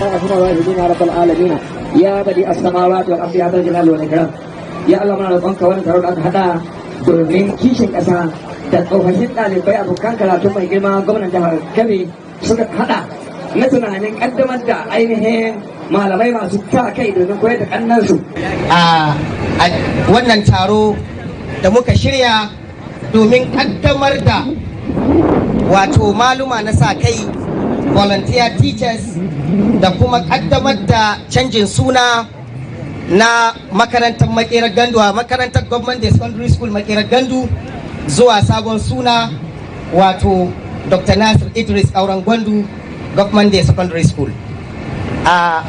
أرحم الراحمين يا رب العالمين يا بديع السماوات والأرض يا ذا الجلال والإكرام. Ya Allah, muna roƙonka wani taro da aka haɗa domin kishin ƙasa da tsofaffin ɗalibai abokan karatu mai girma gwamnan jihar Kebbi suka haɗa na tunanin ƙaddamar da ainihin malamai masu sa kai domin koyar da ƙannansu. A wannan taro da muka shirya domin ƙaddamar da wato maluma na sa kai, volunteer teachers, da kuma ƙaddamar da canjin suna na makarantar Makerar Gandu, a makarantar Government Secondary School Makerar Gandu, zuwa sabon suna, wato Dr. Nasir Idris Kauran Gwandu Government Day Secondary School. A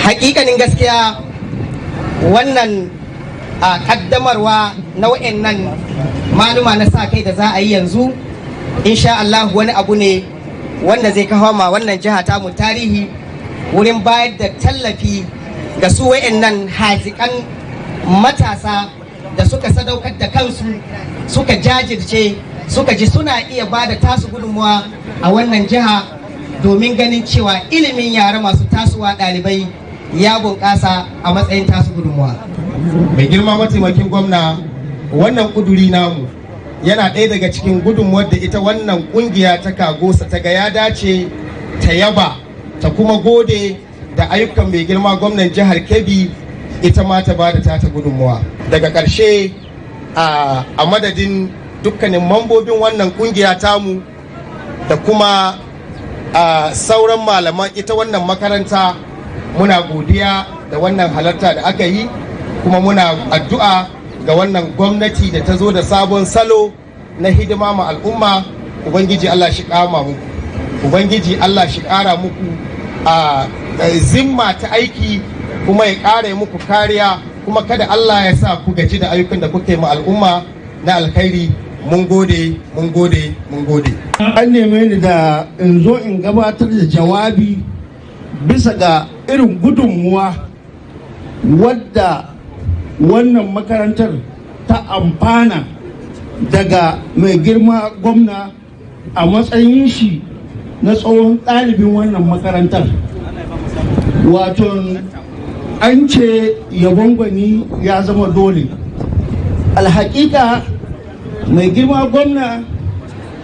hakikanin gaskiya, wannan a kaddamarwa na wa'annan maluma na sa kai da za a yi yanzu, insha Allah, wani abu ne wanda zai kawo ma wannan jiha tamu tarihi wurin bayar da tallafi ga su wa'annan hazikan matasa da suka sadaukar da kansu, suka jajirce, suka ji suna iya ba da tasu gudunmuwa a wannan jiha domin ganin cewa ilimin yara masu tasowa, ɗalibai, ya bunƙasa a matsayin tasu gudunmuwa. Mai girma mataimakin gwamna, wannan ƙuduri namu yana ɗaya daga cikin gudunmuwar da ita wannan ƙungiya ta Kagosa ta ga ya dace ta yaba ta kuma gode da ayyukan mai girma gwamnan jihar Kebbi, ita ma ta bada tata gudunmuwa. Daga ƙarshe, a madadin dukkanin mambobin wannan ƙungiya tamu da kuma a sauran malaman ita wannan makaranta, muna godiya da wannan halarta da aka yi, kuma muna addu'a ga wannan gwamnati da ta zo da sabon salo na hidima ma al'umma. Ubangiji Allah shi kama muku, Ubangiji Allah shi kara muku a zimma ta aiki, kuma ya ƙara muku kariya, kuma kada Allah ya sa ku gaji da ayyukan da kuke ma al'umma na alkhairi. Mun gode, mun gode, mun gode. An neme ni da in zo in gabatar da jawabi bisa ga irin gudunmuwa wadda wannan makarantar ta amfana daga mai girma gwamna a matsayin shi na tsohon ɗalibin wannan makarantar. Wato an ce yabon gwani ya zama dole. Alhaƙiƙa, mai girma gwamna,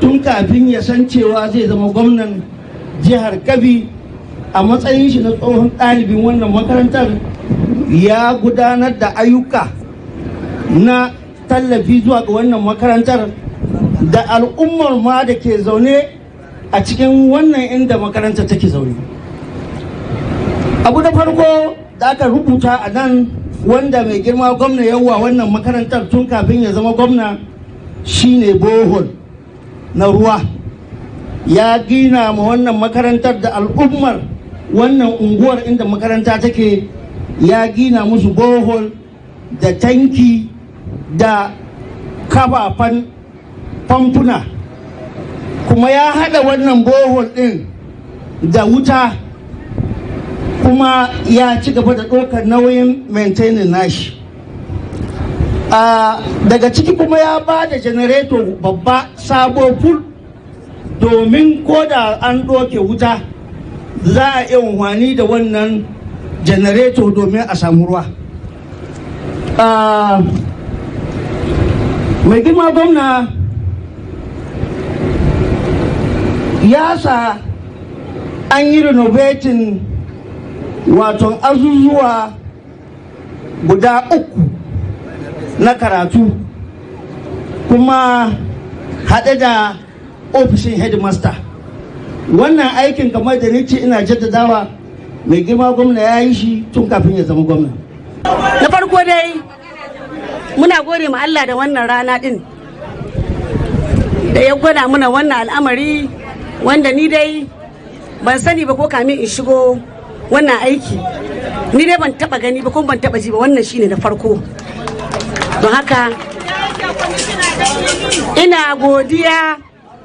tun kafin ya san cewa zai zama gwamnan jihar Kebbi, a matsayin shi na tsohon ɗalibin wannan makarantar, ya gudanar da ayyuka na tallafi zuwa ga wannan makarantar da al'ummar ma da ke zaune a cikin wannan inda makarantar take zaune. Abu da farko da aka rubuta a nan wanda mai girma gwamna yawa wannan makarantar tun kafin ya zama gwamna shine borehole na ruwa. Ya gina ma wannan makarantar da al'ummar wannan unguwar inda makaranta take, ya gina musu borehole da tanki da kafafan famfuna, kuma ya haɗa wannan borehole ɗin da wuta, kuma ya ci gaba da ɗaukar nauyin maintaining nashi. Daga ciki kuma ya ba da janareto babba sabo full, domin ko da an ɗauke wuta za a iya amfani da wannan janareto domin a samu ruwa. Mai girma gwamna ya sa an yi renovating, wato azuzuwa guda uku na karatu, kuma haɗe da ofishin headmaster. Wannan aikin, kamar da ce ina jaddadawa, mai girma gwamna ya yi shi tun kafin ya zama gwamna. Na farko dai, muna gode ma Allah da wannan rana din da ya gwada muna wannan al'amari, wanda ni dai ban sani ba ko kamin in shigo wannan aiki, ni dai ban taba gani ba ko ban taba ji ba. Wannan shine na farko. Don haka ina godiya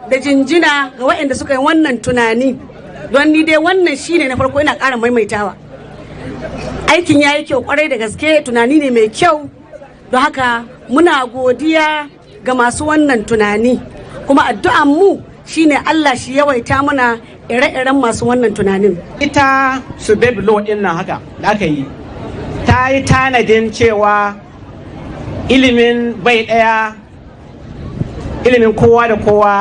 da jinjina ga waɗanda suka yi wannan tunani, don ni dai wannan shine na farko. Ina ƙara maimaitawa, aikin ya yi kyau kwarai da gaske, tunani ne mai kyau. Don haka muna godiya ga masu wannan tunani, kuma addu'an mu shine Allah shi yawaita mana ire-iren masu wannan tunanin. Ita SUBEB law din nan haka da aka yi, ta yi tanadin cewa ilimin bai ɗaya, ilimin kowa da kowa,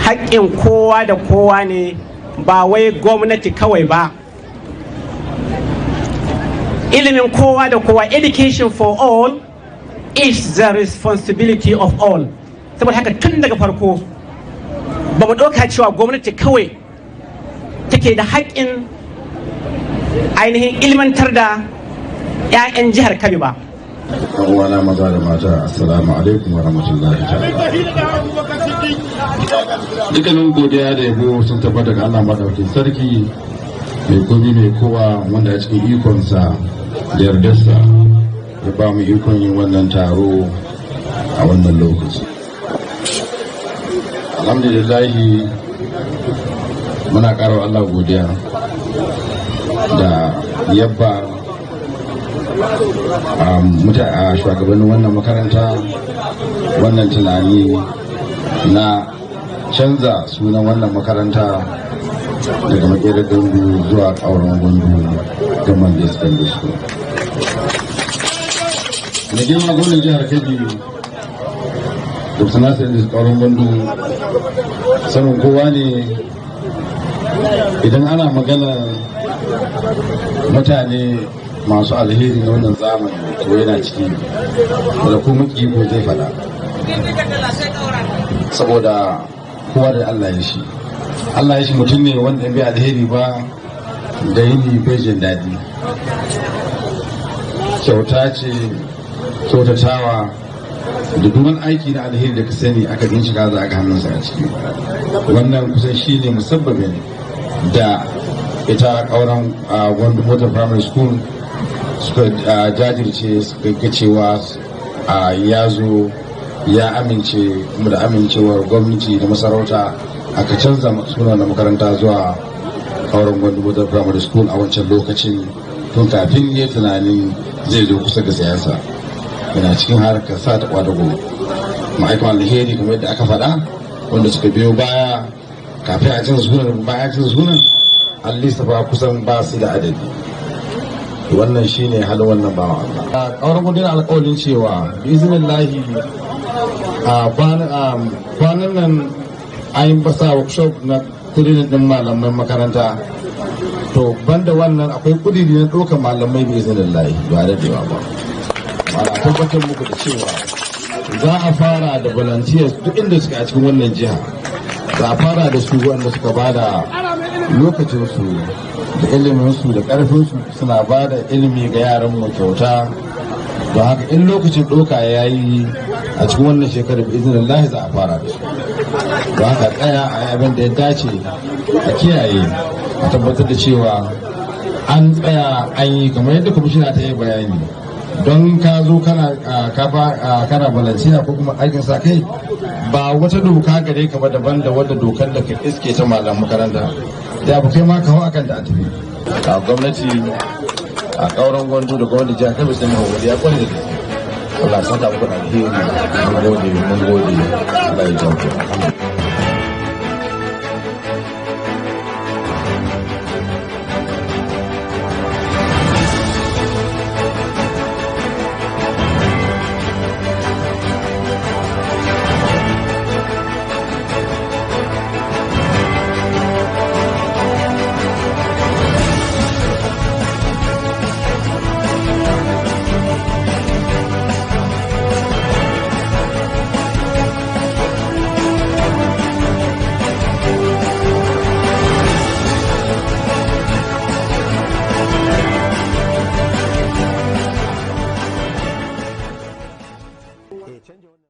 haƙƙin kowa da kowa ne, ba wai gwamnati kawai ba. Ilimin kowa da kowa, education for all is the responsibility of all. Saboda haka tun daga farko ba mu ɗauka cewa gwamnati kawai take da haƙƙin ainihin ilmantar da 'ya'yan jihar Kebbi ba. Uwana maza da mata, assalamu alaikum wa rahmatullahi ta'ala. Dukkanin godiya da yabo sun tabbata ga Allah madaukakin sarki, mai komi mai kowa, wanda a cikin ikonsa da yardarsa ya ba mu ikon yin wannan taro a wannan lokaci. Alhamdulillahi, muna ƙara wa Allah godiya da yabba a shugabannin wannan makaranta wannan tunani na canza sunan wannan makaranta daga Makerar Gandu zuwa Kauran Gwandu Government Day Secondary School. Mai girma gwamnan jihar Kebbi, Dr. Nasir Idris Kauran Gwandu, sanin kowa ne, idan ana magana mutane masu alheri na wannan zamani, to yana ciki da kuma ko zai fada, saboda kowa da Allah ya shi, Allah ya shi mutum ne wanda bai alheri ba da yini bai jin daɗi. Kyauta ce, kyautatawa da duk aiki na alheri da ka sani aka bincika, za a ga hannunsa a ciki. Wannan kusan shi ne musabbabin da ita Kauran Gwandu Model Primary School suka jajirce, suka ga cewa ya zo ya amince, kuma da amincewar gwamnati da masarauta aka canza sunan da makaranta zuwa Kauran Gwandu Model Primary School a wancan lokacin, tun kafin ya tunanin zai zo kusa ga siyasa. Yana cikin harkar sa ta kwadago, ma'aikan alheri, kamar yadda aka faɗa, wanda suka biyo baya kafin a canza sunan, bayan canza sunan, an lissafa kusan ba su da adadi. Wannan shine halin wannan bawan Allah. Kauran Gwandu alƙawarin cewa biiznillahi a kwanan nan an yi basa workshop na training din malaman makaranta. To, banda wannan akwai kudiri na ɗaukar malamai, biiznillahi ba daɗewa ba. Ana tabbatar muku da cewa za a fara da volunteers duk inda suka a cikin wannan jiha. Za a fara da su, wanda suka ba da lokacinsu da iliminsu da ƙarfinsu, suna ba da ilimi ga yaran mu kyauta. Don haka in lokacin ɗauka ya yi a cikin wannan shekarar, biiznillahi za a fara da su. Don haka tsaya a yi abin da ya dace, a kiyaye, a tabbatar da cewa an tsaya an yi kamar yadda kwamishina ta yi bayani. Don ka zo kana kana volunteer ko kuma aikin sa kai, ba wata doka gare ka ba daban da wadda dokar da ka iske ta malam makaranta da abu, kai ma ka hau akan da a tafi. A gwamnati a Kauran Gwandu da gwamnati jihar Kebbi sun yi godiya kwarai da gaske. Allah saka muku da alheri. Mun gode, mun gode. Allah ya jawo.